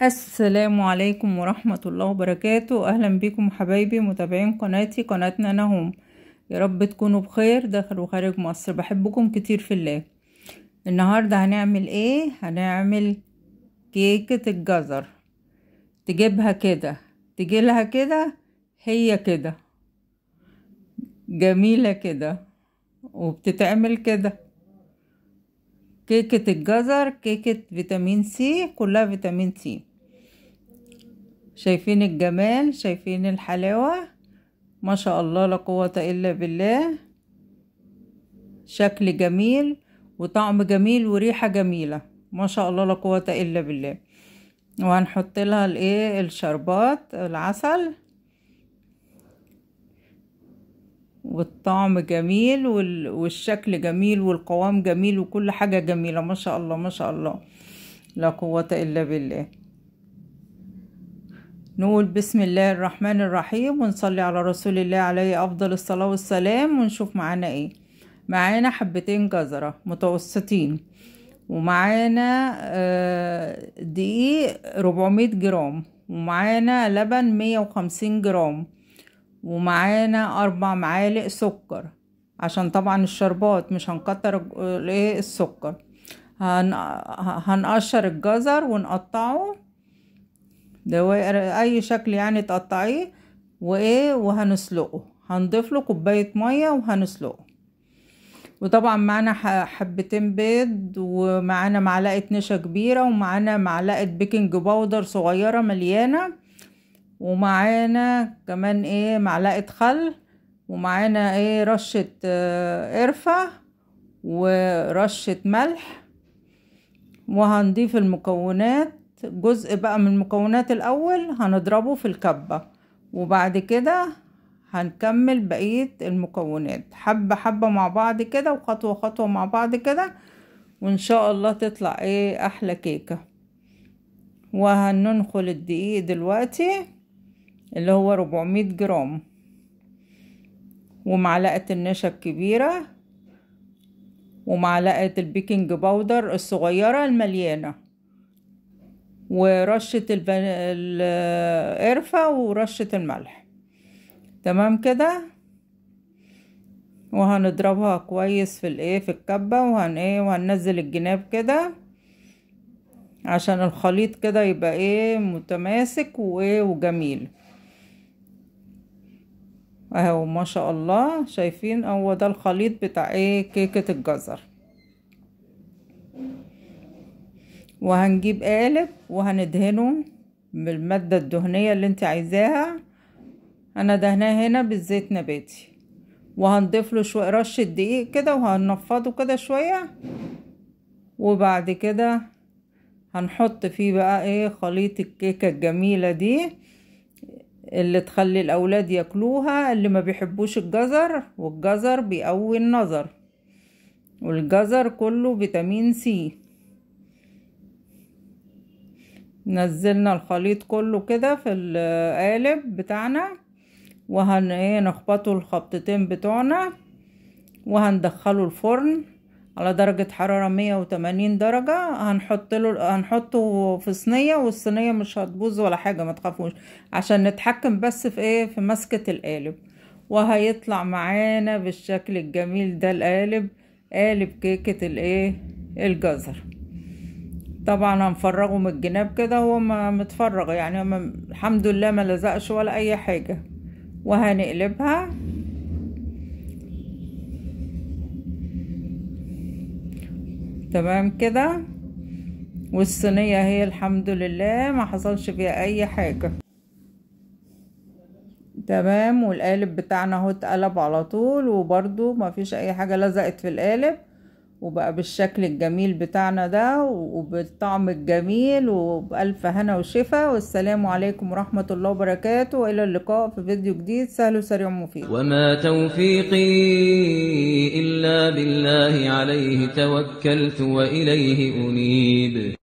السلام عليكم ورحمة الله وبركاته. أهلا بكم حبايبي متابعين قناتي، قناتنا نهم. يا رب تكونوا بخير داخل وخارج مصر. بحبكم كتير في الله. النهاردة هنعمل ايه؟ هنعمل كيكة الجزر. تجيبها كده، تجيلها كده، هي كده جميلة كده وبتتعمل كده. كيكة الجزر، كيكة فيتامين سي، كلها فيتامين سي. شايفين الجمال؟ شايفين الحلاوة؟ ما شاء الله لا قوة إلا بالله. شكل جميل وطعم جميل وريحة جميلة، ما شاء الله لا قوة إلا بالله. وهنحط لها الايه؟ الشربات، العسل، والطعم جميل والشكل جميل والقوام جميل وكل حاجة جميلة، ما شاء الله ما شاء الله لا قوة إلا بالله. نقول بسم الله الرحمن الرحيم ونصلي على رسول الله عليه أفضل الصلاة والسلام. ونشوف معانا ايه. معانا حبتين جزرة متوسطين، ومعانا دقيق 400 جرام، ومعانا لبن 150 جرام، ومعانا 4 معالق سكر، عشان طبعا الشربات مش هنكتر ايه السكر. هنقشر الجزر ونقطعه دوائر اي شكل يعني تقطعيه، وايه وهنسلقه. هنضيف له كوباية مية وهنسلقه. وطبعا معانا حبتين بيض، ومعانا معلقة نشا كبيرة، ومعانا معلقة baking powder صغيرة مليانة، ومعانا كمان ايه معلقة خل، ومعانا ايه رشة قرفة ورشة ملح. وهنضيف المكونات، جزء بقى من المكونات الاول هنضربه في الكبة، وبعد كده هنكمل بقية المكونات حبة حبة مع بعض كده، وخطوة خطوة مع بعض كده، وان شاء الله تطلع ايه احلى كيكة. وهننخل الدقيق دلوقتي اللي هو 400 جرام، ومعلقة النشا الكبيرة، ومعلقة ال baking powder الصغيرة المليانة، ورشة القرفة ورشة الملح. تمام كده. وهنضربها كويس في الايه في الكبة، وهن ايه وهننزل الجناب كده عشان الخليط كده يبقى ايه متماسك وايه وجميل. اهو ما شاء الله، شايفين؟ هو ده الخليط بتاع ايه كيكة الجزر. وهنجيب قالب وهندهنه بالمادة الدهنية اللي انت عايزاها. انا دهناه هنا بالزيت نباتي، وهنضيف له شوية رشة دقيق كده، وهنفضه كده شوية، وبعد كده هنحط فيه بقى ايه خليط الكيكة الجميلة دي اللي تخلي الاولاد ياكلوها، اللي ما بيحبوش الجزر، والجزر بيقوي النظر، والجزر كله فيتامين سي. نزلنا الخليط كله كده في القالب بتاعنا، وهن ايه نخبطه الخبطتين بتوعنا، وهندخله الفرن على درجة حرارة 180 درجة. هنحطه في صينية، والصينية مش هتبوظ ولا حاجة، ما تخافوش، عشان نتحكم بس في ايه في مسكة القالب. وهيطلع معانا بالشكل الجميل ده القالب، قالب كيكة الايه الجزر. طبعا هنفرغه من الجناب كده، هو ما متفرغ يعني، الحمد لله ما لزقش ولا اي حاجة. وهنقلبها تمام كده، والصينية هي الحمد لله ما حصلش فيها اي حاجة. تمام. والقالب بتاعنا اهو اتقلب على طول، وبرده ما فيش اي حاجة لزقت في القالب، وبقى بالشكل الجميل بتاعنا ده وبالطعم الجميل، وبألف هنا وشفا. والسلام عليكم ورحمة الله وبركاته، وإلى اللقاء في فيديو جديد سهل وسريع ومفيد. وما توفيقي إلا بالله، عليه توكلت وإليه أنيب.